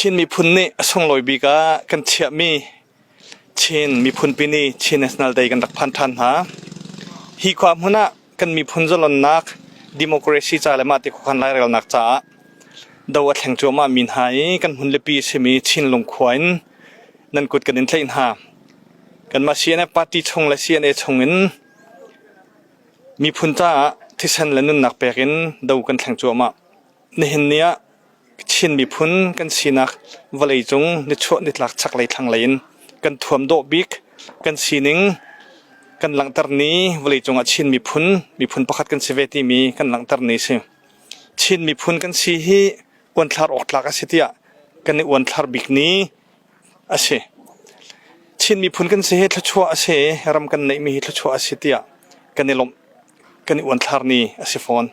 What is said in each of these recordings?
Chin miphun nih a sunglawi bik ah kan chiahmi Chin miphunpi ni Chin National Day kan rak phan ṭhan hna. Hi khua hmun ah kan miphun zalonnak democracy ca le mahte khuakhan lairelnak caah do a thleng cuahmah mi hna i kan hmunlipi a simi Chinlung khua in nan kut kan in tlaih hna. Kanmah CNF party chung le CNA chung in miphun caah thisen le nunnak pek in do kan thleng cuahmah. Nihin ni ah Chin miphun kan sinak vawleicung nichuah nitlak chaklei thlanglei in kan thuam dawh bik kan sining kan langhter ni vawleicung ah Chin miphun miphun pakhat kan si ve timi kan langhter ni si. Chin miphun kan si hi uanthlar awk tlak a si tiah kan i uanthlar bik ni a si. Chin miphun kan si hi thluachuah a si ram kan neihmi hi thluachuah a si tiah kan i lawmh kan i uanthlar ni a si fawn.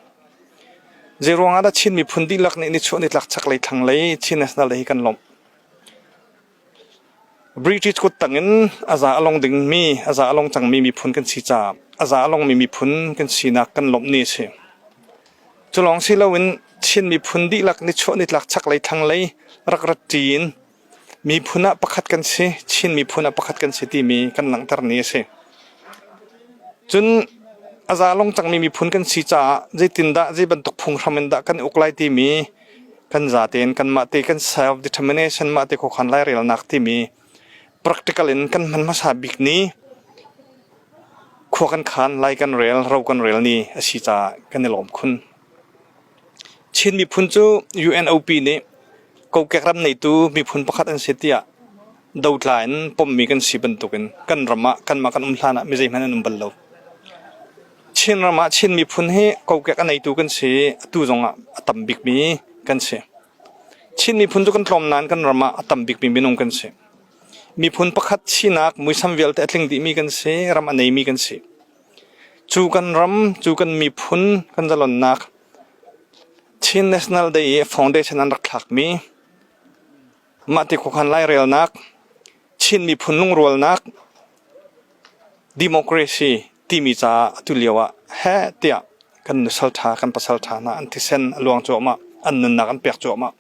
Zeiruang ah dah Chin miphun dihlak nih nichuah nitlak chaklei thlanglei Chin National Day hi kan lawmh? British kut tangin a za a long dingmi, a za a long cangmi miphun kan si caah a za a longmi miphun kan sinak kan lawmh ni a si. Cu lawng si loin Chin miphun dihlak nichuah nitlak chaklei thlanglei rak rat ṭi in Miphun ah pakhat kan si, Chin miphun ah pakhat kan si timi kan langhter ni a si. Cun a za long cangmi miphun kan si caah zeitindah zei bantuk phunghram in dah kan i uk lai timi kan zatein kanmah te kan self determination mah te khuakhan lairelnak timi practical in kan hman hmasa bik ni khua kan khan lai kan rel ro kan rel ni a si caah kan i lawm khun. Chin miphun cu UNOP nih kokek ram neitu miphun pakhat an si tiah dotla in pommi kan si bantukin kan ram ah kanmah kan um hlan ah mi zeihmanh an um bal lo. Chin ram ah Chin miphun hi kokek a neitu kan si i atu zongah a tam bikmi kan si. Chin miphun cu kan tlawm nain kan ram ah a tam bikmi minung kan si. Miphun pakhat sinak muisam vialte a tling dihmi kan si, ram a neimi kan si. Cu kan ram, cu kan miphun kan zalonnak Chin National Day i foundation an rak thlakmi mahti khuakhan lairelnak, Chin miphun lungrualnak, democracy timi caah atu lio ah heh tiah kan nusal ṭha, kan pasal ṭha hna an thisen a luang cuahmah, an nunnak an pek cuahmah.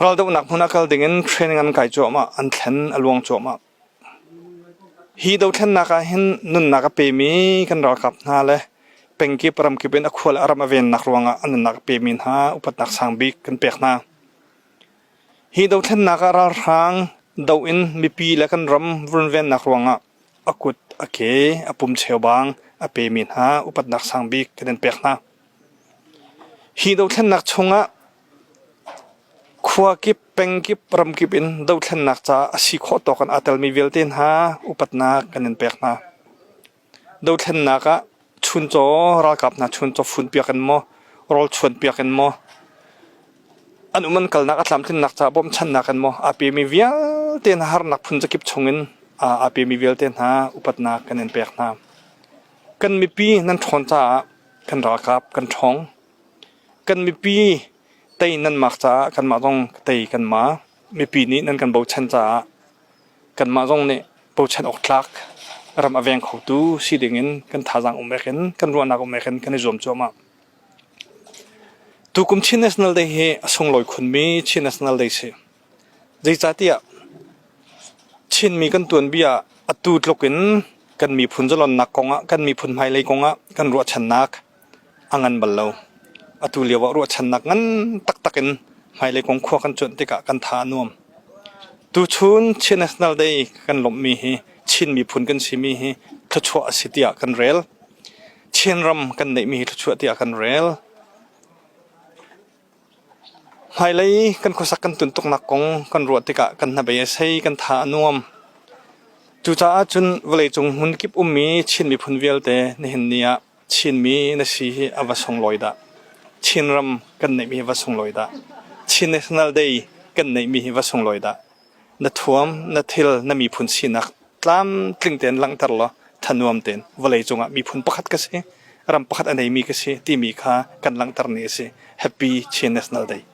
Raldohnak hmun ah kal dingin training an kai cuahmah, an thlen a luang cuahmah. Hi dothlennak ah hin nunnak a pemi kan ralkap hna le pengkip ramkip in a khua le a ram a vennak ruangah a nunnak a pemi hna upatnak sang bik kan pek hna. Hi dothlennak ah ralhrang doh in mipi le kan ram runvennak ruangah a kut, a ke, a pum cheubang a pemi hna upatnak sang bik kan in pek hna. Hi dothlennak chungah Khua kip, peng kip, ram kip in dothlennak caah a si khawh tawk in aa telmi vialte hna upatnak kan in pek hna. Dothlennak ah chuncaw ralkap hna chuncaw funpiak in maw, rawl chuanpiak in maw, an um an kalnak a tlamtlinnak caah bawmchannak in maw aa pemi vialte hna harnak phun zakip chungin aa pemi vialte hna upatnak kan in pek hna. Kan mipi nan ṭhawn caah kan ralkap kan ṭhawng. Kan mipi tei nan mak caah kanmah zong tei kan ma. Mipi nih nan kan bochan caah kanmah zong nih bochan awk tlak ram a veng khotu si dingin kan thazaang um ek in kan ruahnak um ek in kan i zuam cuahmah. Tukum Chin National Day hi a sunglawi khunmi Chin National Day si. Zeicahtiah Chinmi kan tuanbia atu tluk in kan miphun zalonnak kongah kan miphun hmailei kongah kan ruahchannak a ngan bal lo. Atu lio ah ruahchannak ngan taktak in hmailei kong khua kan cuanh tikah kan tha a nuam. Tuchun Chin National Day kan lawmhmi hi Chin miphun kan simi hi thluachuah a si tiah kan rel. Chinram kan neihmi hi thluachuah tiah kan rel. Hmailei kan khuasak kan tuntuknak kong kan ruah tikah kan hnabei a sei, kan tha a nuam. Cucaah cun vawleicung hmunkip ummi Chin miphun vialte nihin ni ah Chinmi na si hi a va sunglawi dah. Chinram kan neihmi hi va sunglawi dah. Chin National Day kan neihmi hi va sunglawi dah. Na thuam, na thil, na miphun sinak tlamtling tein langhter law thanuam tein vawleicung ah miphun pakhat ka si, ram pakhat a neimi ka si timi kha kan langhter ni a si. Happy Chin National Day.